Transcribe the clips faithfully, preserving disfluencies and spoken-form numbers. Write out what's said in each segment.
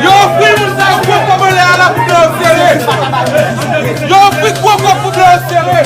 Yo ofri moun sa yo gwo kòb anlè a la pou blan yo sere. Yo ofri gwo kòb pou blan yo sere.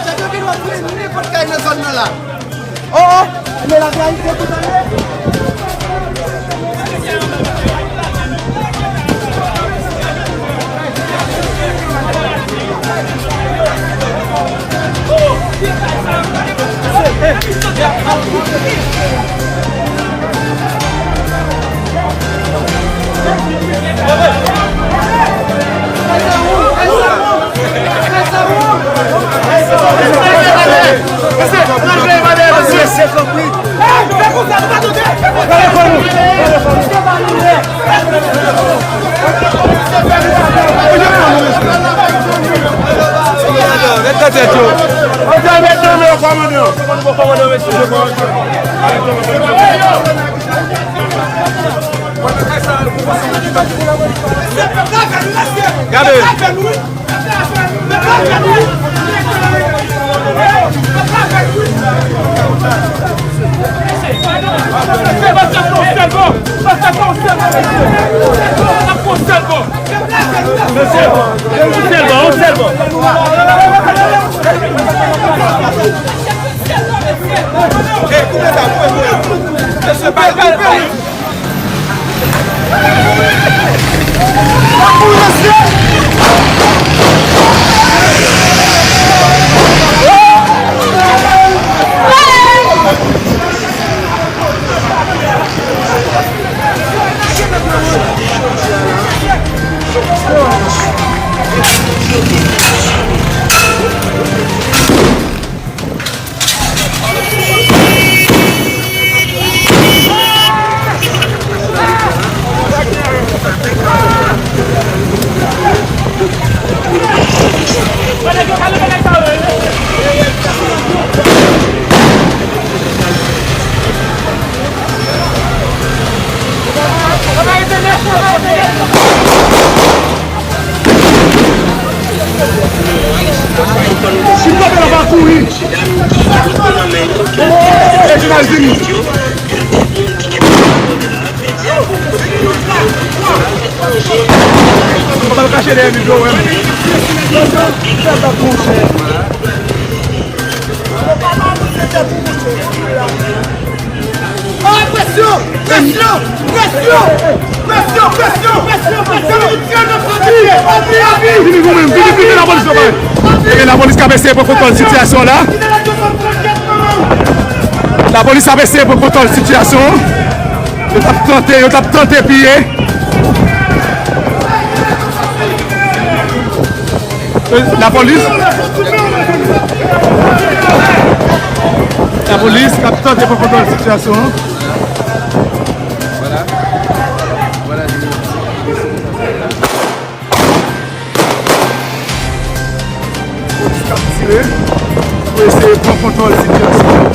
Chèf yo gen dwa foure nenpòt kay nan zòn nan la. Oh, oh, men la reyalite total. Gade. Si kote la pa kouri. Etazini. Mwen pral kache dèyè mikwo, wè. Presyon! Presyon! Presyon! Presyon! Presyon! Presyon! Vini goumen, vini, vini, lapolis la, bay. Ebyen, lapolis k ap eseye pran kontwòl sitiyasyon la. Lapolis ap eseye pran kontwòl sitiyasyon an. Yo t ap tante, yo t ap tante piye. Lapolis. Lapolis k ap tante pran kontwòl sitiyasyon an. Polis k ap tire pou eseye pran kontwòl sitiyasyon an.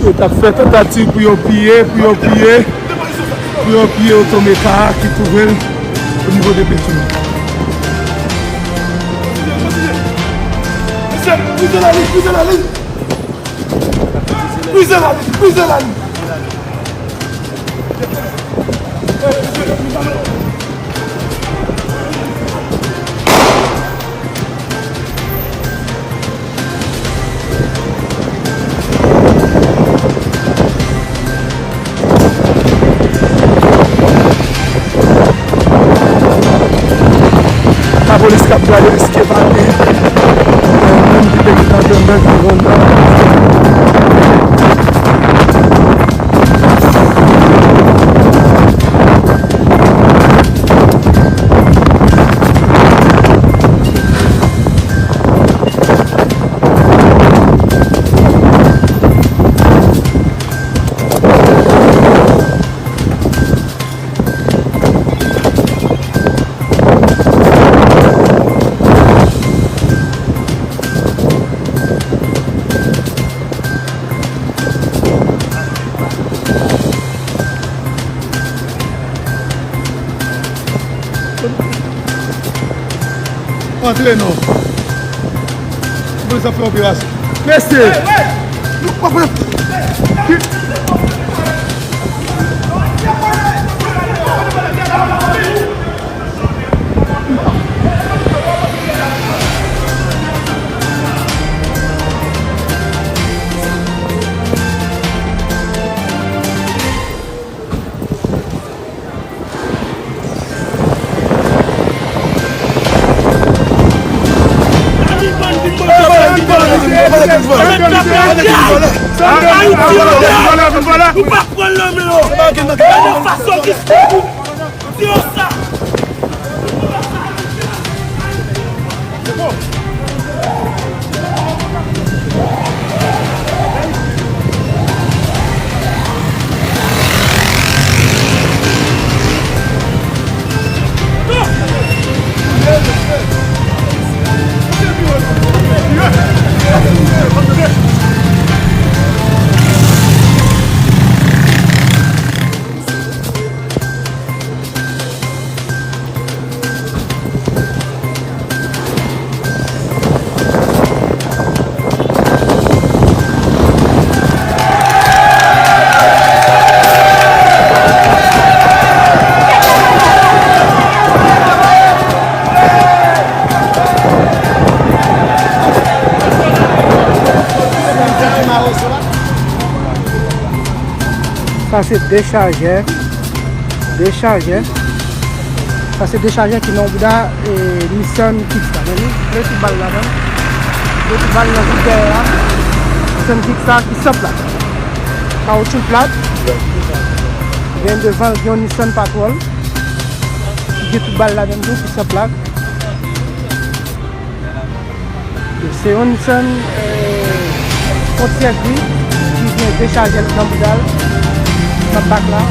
Yo t ap fè tantativ pou yo piye, pou yo piye, pou yo piye otomeka a ki twouve l o nivo de Petyon. Mesye, brize lalin, brize lalin! Brize lalin, brize lalin! Lapolis k ap gade èske pa gen, euh, moun ki te gentan pèmèt li rann nan. Antre non. Polis ap fè operasyon. Mesye! Nou pa pran. Nou pa pran nan men yo. Gade fason ki Di yo sa! Sa se dechajè. Dechajè. Sa se dechajè ki nan bouda, e, Nissan Kicks la. Men li, gen tout bal ladan l. Gen tout bal nan vide dèyè a. Nissan Kicks la ki san plak. Kawotchou plat. Gen devan l, gen yon Nissan Patrol. Ki gen tout bal ladan l tou, ki san plak. Se yon Nissan, euh, Frontier gri ki gen dechajè l nan bouda l, nan bak la.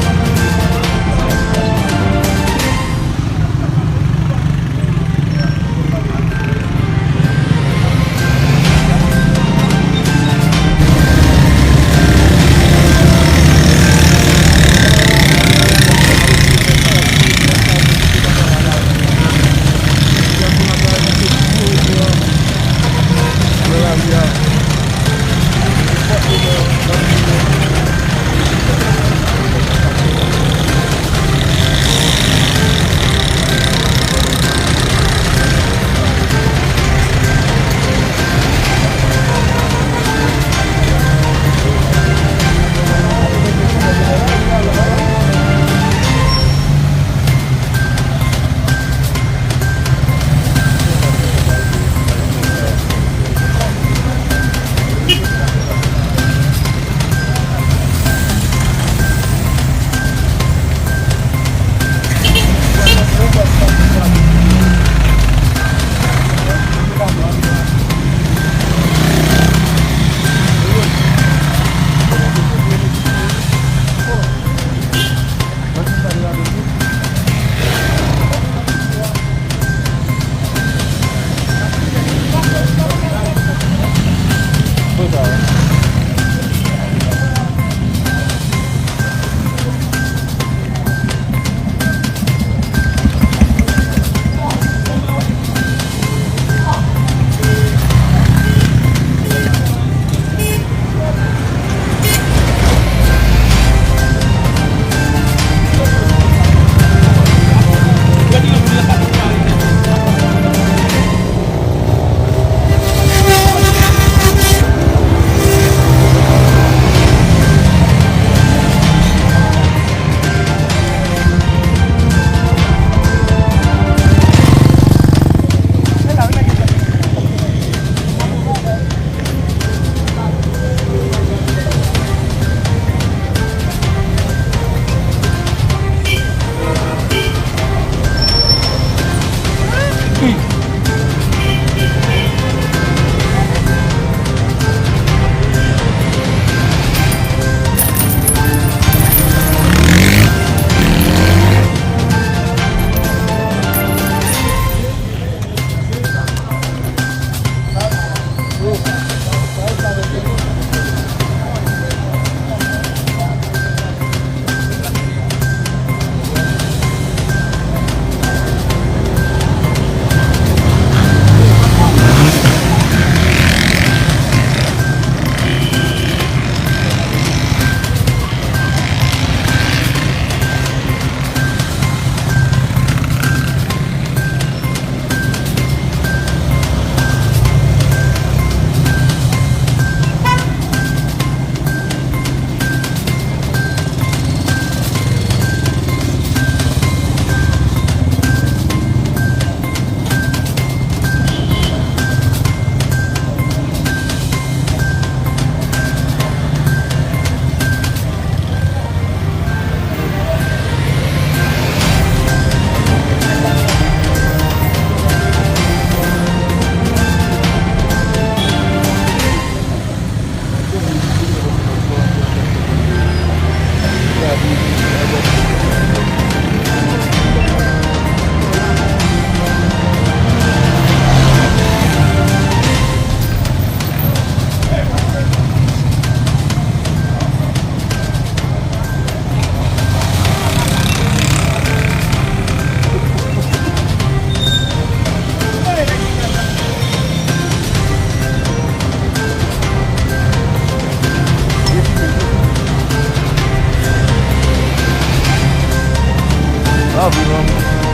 Anvi non.